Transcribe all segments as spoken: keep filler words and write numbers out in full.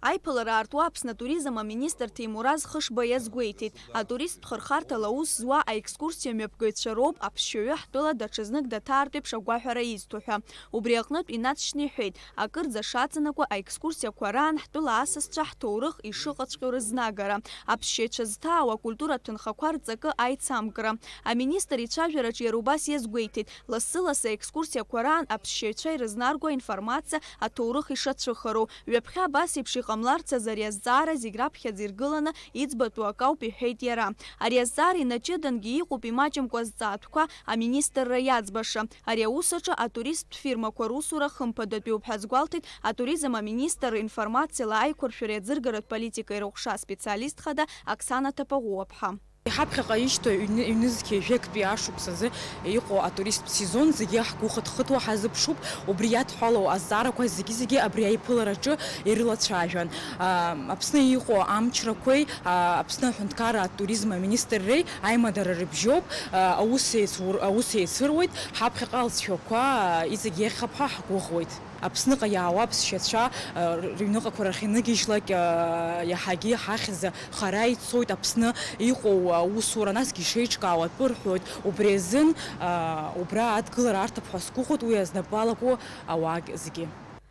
Аиԥылара аартуа Аԥсны атуризм аминистр Ҭемураз Хышба иазгәеиҭеит, атуристтә хырхарҭала аус зуа аекскурсиа мҩаԥгаҩцәа роуп аԥсшьаҩы ҳтәыла даҽазнык даҭаартә еиԥш агәаҳәара изҭо ҳәа. Убри аҟнытә инаҵшьны иҳәеит, акырӡа шаҵанакуа аекскурсиақәа раан ҳтәыла асасцәа ҳҭоурых ишыҟаҵәҟьоу рызнагара, аԥсшьаҩцәа зҭаау акультуратә ҭынхақәа рҵакы аицамкра. Аминистр ицәажәараҿы иара убас иазгәеиҭеит, лассы-лассы аекскурсиақәа раан аԥсшьаҩцәа ирызнарго аинформациа аҭоурых ишацәыхароу, ҩаԥхьа абас еиԥш иҟамларц азы ари азҵаара зегь раԥхьаӡа иргыланы иӡбатәу акауп, иҳәеит иара. Ари азҵаара инаҷыдангьы иҟоуп имаҷымкәа азҵаатәқәа аминистрра иаӡбаша. Ари аус аҿы атуристтә фирмақәа русура хымԥадатәиуп ҳәа азгәалҭеит атуризм аминистр информациала аиқәыршәареи аӡыргаратә политикеи рыҟәша аспециалист хада Оксана Ҭапаӷәуаԥҳа. Ҳаԥхьаҟа ишьҭоу ҩны-, ҩнызқьи жәеиктәи ашықәс азы иҟоу атуристтә сезон зегьы ҳгәы хыҭхыҭуа ҳазыԥшуп, убри иадҳәалоу азҵаарақәа зегьы-зегьы абри аиԥылараҿы ирылацәажәан. А, Аԥсны иҟоу амчрақәеи, а, Аԥсны аҳәынҭқарра атуризм аминистрреи аимадара рыбжьоуп, а, аус еицур-, аус еицыруеит, ҳаԥхьаҟа алҵшәақәа, а, иҵегь еиӷьхап ҳәа ҳгәыӷуеит. Аԥсныҟа иаауа аԥсшьацәа, а, р-, рыҩныҟақәа рахь инагьежьлак, а, иаҳагьы ҳахьӡ хара ицоит, Аԥсны иҟоу аусура насгьы ишеиҿкаау атәы рҳәоит. Убри азын, а, убра адгылара арҭап ҳәа сгәыӷуеит уи азнапы алаку ауаа зегьы.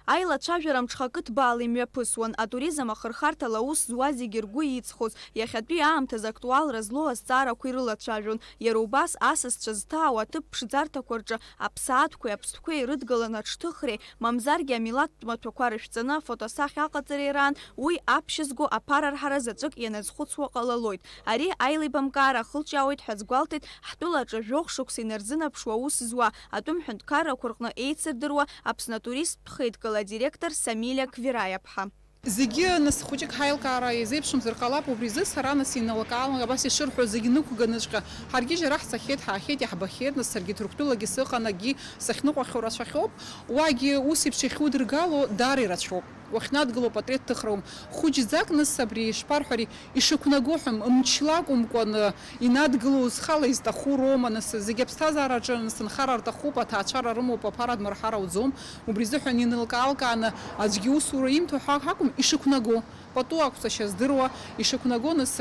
Аилацәажәара мҽхакы ҭбаала имҩаԥысуан, атуризм ахырхарҭала аус зуа зегьы ргәы иҵхоз, иахьатәи аамҭазы актуалра злоу азҵаарақәа ирылацәажәон. Иара убас асасцәа зҭаау аҭыԥ ԥшӡарҭақәа рҿы аԥсаатәқәеи аԥстәқәеи ирыдгаланы аҽҭыхреи, мамзаргьы амилаҭтә маҭәақәа рышәҵаны афотосахьа аҟаҵареи раан уи аԥшьызго аԥарарҳара заҵәык ианазхәыцуа ҟалалоит. Ари аилибамкаара ахылҿиаауеит ҳәа азгәалҭеит ҳтәылаҿы жәохә шықәса инарзынаԥшуа аус зуа атәым ҳәынҭқаррақәа рҟны еицырдыруа Аԥсны атуристтә хеидкыла адиректор Самилиа Квираиаԥҳа. Зегьы, нас, хәыҷык ҳаилкаара еизеиԥшымзар ҟалап, убри азы сара, нас, иналкаалан, абас ишырҳәо зегь нықәганыҵәҟьа, ҳаргьы џьара ҳцахьеит, ҳаахьеит, иаҳбахьеит, нас, саргьы Ҭырқәтәылагьы сыҟан, акгьы сахьныҟәахьоу рацәахьоуп, уагьы ус еиԥш иахьудыргало даара ирацәоуп. Уахьнадгыло апатреҭ ҭыхраум. Хәыҷӡак, нас, абри ишԥарҳәари, ишықәнаго ҳәа, мчла акәымкәан, инадгылоу зхала изҭаху роума, нас, зегь аԥсҭазаараҿы, нас, нхара рҭахуп, аҭаацәара рымоуп, аԥара дмырҳар ауӡом. Убри азыҳәан инылкаалкааны аӡәгьы усура имҭо ҳәа акәым, ишықәнаго, пату ақәҵашьа здыруа, ишықәнаго, нас,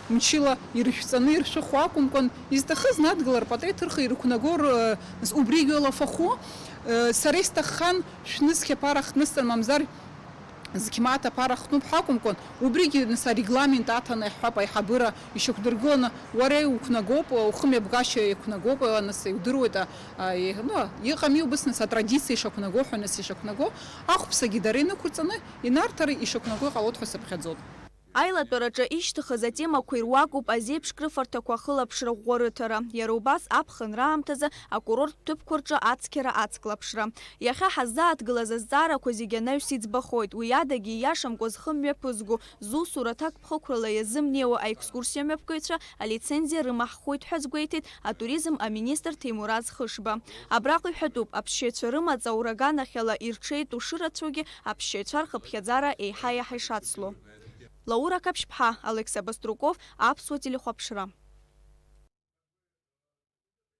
мчыла ирышәҵаны иршәыхуа акәымкәан, изҭахыз надгылар, патреҭ ырха ирықәнаго р-, нас, убригьы лафахәы, сара исҭаххан шәнызқь аԥара хҭнысҵан, мамзар зқьмаҭ аԥара хтәуп ҳәа акәымкәан, убригьы, нас, арегламент аҭаны иаҳҳәап, аиҳабыра ишьақәдыргыланы, уара иуқәнагоуп, ухымҩаԥгашьа иақәнагоуп, нас, иудыруеит, а, а, и-, ну, иҟами убыс, нас, атрадициа ишақәнаго ҳәа, нас, ишақәнаго, ахәԥсагьы дара инықәырҵаны, инарҭар ишақәнаго иҟалоит ҳәа сыԥхьаӡоит. Аилатәараҿы ишьҭыхыз атемақәа ируакуп азеиԥш крыфарҭақәа ахылаԥшра ӷәӷәа рыҭара, иара убас аԥхынра аамҭазы акурорттә ҭыԥқәа рҿы ацқьара ацклаԥшра. Иахьа ҳаззааҭгылаз азҵаарақәа зегьы анаҩс иӡбахоит, уи адагьы ииашамкәа зхы мҩаԥызго, зусура аҭакԥхықәрала иазымнеиуа аекскурсиа мҩаԥгаҩцәа алицензиа рымаҳхуеит ҳәа азгәеиҭеит атуризм аминистр Ҭемураз Хышба. Абраҟа иҳәатәуп, аԥсшьаҩцәа рымаҵ аураганахьала ирҽеитәу шырацәоугьы аԥсшьаҩцәа рхыԥхьаӡара еиҳа-еиҳа ишацло. Лаура Қаԥшьԥҳа, Алықьса Баструков, Аԥсуа телехәаԥшра.